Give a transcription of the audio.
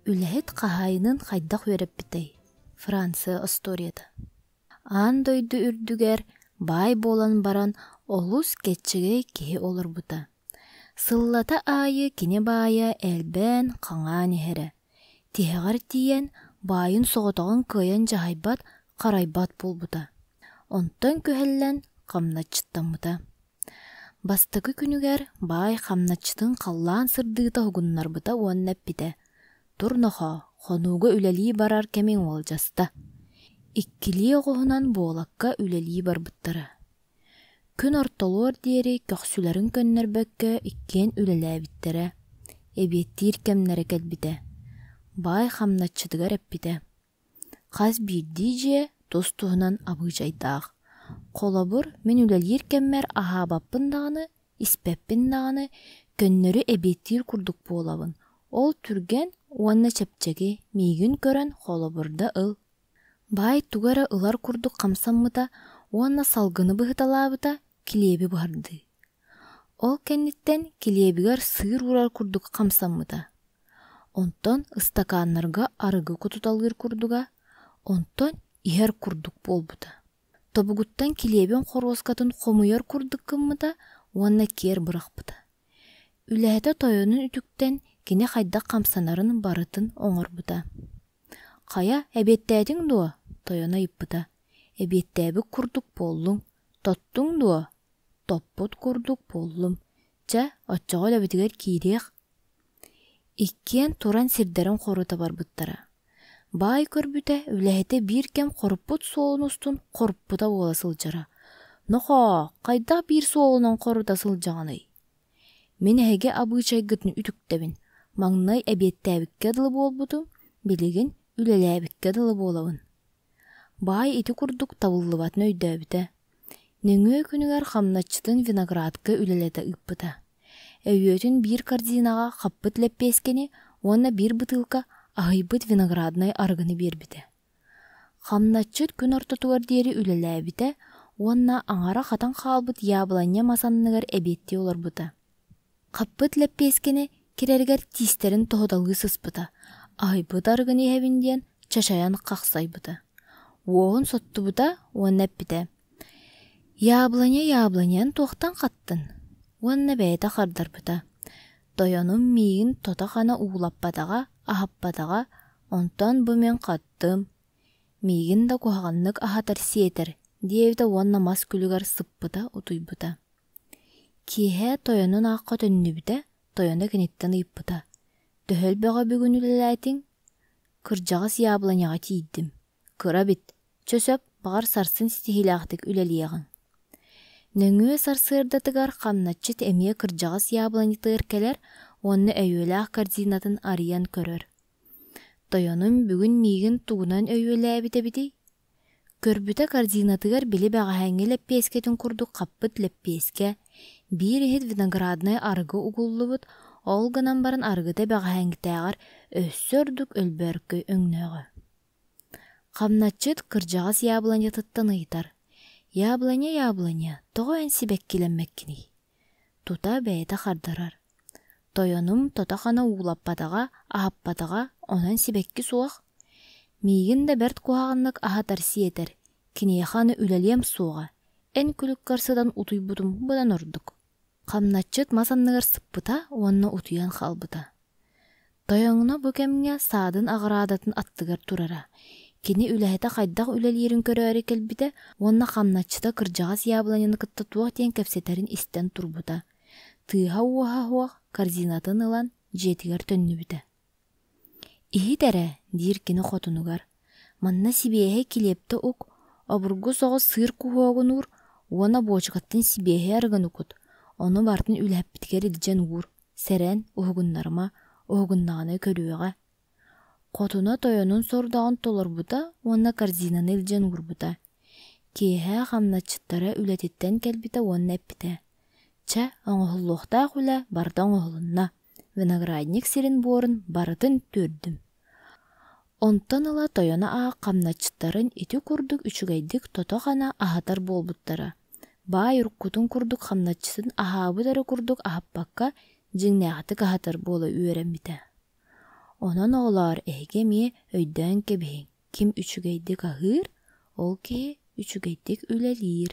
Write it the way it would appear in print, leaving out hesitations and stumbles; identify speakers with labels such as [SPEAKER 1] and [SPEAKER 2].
[SPEAKER 1] Үлэһит хаһаайынын хайдах үөрэппитэй? Франция остуоруйата. Аан дойду үрдүгэр баай буолан баран олус кэччэгэй киһи олорбута. Сыллата аайы кини баайа элбээн, хаҥаан иһэрэ. Тиһэҕэр тиийэн, баайын соҕотоҕун кыайан дьаһайбат, харайбат буолбута. Онтон күһэллэн хамначчыттаммыта. Бастакы күнүгэр баай хамначчытын халлаан сырдыыта уһугуннарбыта уонна эппитэ: «Тур нохоо, хонууга үлэлии барар кэмиҥ уолдьаста». Иккилии оҕуһунан буолакка үлэлии барбыттара. Күн ортолуор диэри көхсүлэрин көннөрбөккө иккиэн үлэлээбиттэрэ, эбиэттиир кэмнэрэ кэлбитэ. Баай хамначчытыгар эппитэ: Хас биирдии дьиэ тус-туһунан абыычайдаах. Холобур, мин үлэлиир кэммэр аһаабаппын даҕаны, испэппин даҕаны, көннөрү эбиэттиир курдук буолабын. Ол түргэн уонна чэпчэки, миигин көрөн холобурда ыл. Баай тугу эрэ ылар курдук хамсаммыта уонна салгыны быһыталаабыта килиэби буһардыы. Ол кэнниттэн килиэбигэр сыыр уурар курдук хамсаммыта. Онтон ыстакааннарга арыгы кутуталыыр курдуга, онтон иһэр курдук буолбута. Тобугуттан килиэбин хоруоскатын хомуйар курдук гыммыта уонна киэр бырахпыта. Үлэһитэ тойонун үтүктэн кини хайдах хамсанарын барытын оҥорбута. «Хайа, эбиэттээтиҥ дуо?» тойоно ыйыппыта. «Эбиэттээбит курдук буоллуҥ. Тоттуҥ дуо?» «Топпут курдук буоллум. Чэ, оччоҕо үлэбитигэр киириэх» Иккиэн туран сирдэрин хорута барбыттара. Баай көрбүтэ, үлэһитэ биир кэм хоруппут суолун устун хоруппута буола сылдьара. «Нохоо, хайдах биир суолунан хорута сылдьаҕыный? Мин эһиги абыычайгытын үтүктэбин, маҥнай эбиэттээбиккэ дылы буолбутум, билигин үлэлээбиккэ дылы буолабын». Баай ити курдук табыллыбатын өйдөөбүтэ. Нөҥүө күнүгэр хамначчытын виноградка үлэлэтэ ыыппыта. Өйүөтүн биир корзинаҕа хаппыт лэппиэскэни уонна биир бытыылка аһыйбыт винограднай арыгыны биэрбитэ. Хамначчыт күн ортотугар диэри үлэлээбитэ уонна аҥара хатан хаалбыт яблоня мас анныгар эбиэттии олорбута. Хаппыт лэппиэскэни кирэригэр тиистэрин тоһуталыы сыспыта, аһыйбыт арыгыны иһэбин диэн чачайан хахсайбыта. Уоһун соттубута уонна эппитэ: «Яблоня, яблонян туохтан хаттын?» Уонна бэйэтэ хардарбыта: «Тойонум миигин тото-хана уулаппатаҕа, аһаппатаҕа, онтон бу мин хаттым, миигин да куһаҕаннык аһатар-сиэтэр» диэбитэ уонна мас күлүгэр сыппыта, утуйбута. Киэһэ тойонун аахха төннүбүтэ, тойоно киниттэн ыйыппыта: «Төһө элбэҕи бүгүн үлэлээтиҥ?» «Кырдьаҕас яблоняҕа тиийдим. Кыра эбит, чэ сөп, баҕар сарсын ситиһиилээхтик үлэлиэҕиҥ». Нөҥүө сарсыардатыгар хамначчыт эмиэ кырдьаҕас яблонятыгар кэлэр уонна өйүөлээх корзинатын арыйан көрөр. «Тойонум бүгүн миигин тугунан өйүөлээбит эбитий?» Көрбүтэ корзинатыгар били бэҕэһээҥҥи лэппиэскэтин курдук хаппыт лэппиэскэ, биир иһит винограднай арыгы угуллубут, ол гынан баран арыгыта бэҕэһээҥҥитээҕэр өссө ордук өлбөөркөй өҥнөөҕө. Хамначчыт кырдьаҕас яблонятыттан ыйытар: «Яблоня, яблоня, тоҕо эн сибэккилэммэккиний?» Тута бэйэтэ хардарар: «Тойонум тото-хана уулаппатаҕа, аһаппатаҕа, онон сибэкки суох. Миигин да бэрт куһаҕаннык аһатар-сиэтэр, киниэхэ аны үлэлиэм суоҕа, эн күлүккэр сытан утуйбутум быдан ордук». Хамначчыт мас анныгар сыппыта уонна утуйан хаалбыта. Тойоҥно бу кэмҥэ саадын аҕыраадатын аттыгар турара. Кини үлэһитэ хайдах үлэлиирин көрөөрү кэлбитэ уонна хамначчыта кырдьаҕас яблоняны кытта туох диэн кэпсэтэрин истэн турбута. Тыаһа-уоһа суох корзинатын ылан дьиэтигэр төннүбүтэ. «Иһит эрэ» диир кини хотунугар, «манна сибиэһэй килиэптэ ук, обургу соҕус сыыр куһуогун уур уонна буочукаттан сибиэһэй арыгыны кут, ону барытын үлэһиппитигэр илдьэн уур, сэрэн, уһугуннарыма, уһугуннаҕына көрүөҕэ». Хотуна тойонун сорудаҕын толорбута уонна корзинаны илдьэн уурбута. Киэһэ хамначчыттара үлэтиттэн кэлбитэ уонна эппитэ: «Чэ, оҥоһуллуохтаах үлэ барыта оҥоһулунна, виноградник сирин буорун барытын түөрдүм». Онтон ыла тойоно аах хамначчыттарын ити курдук үчүгэйдик тото-хана аһатар буолбуттара. Баай уруккутун курдук хамначчытын аһаабыт эрэ курдук аһаппакка, дьиҥнээхтик аһатар буола үөрэммитэ. Онон оҕолоор, эһиги эмиэ өйдөөн кэбиһиҥ, ким үчүгэйдик аһыыр, ол киһи үчүгэйдик үлэлиир.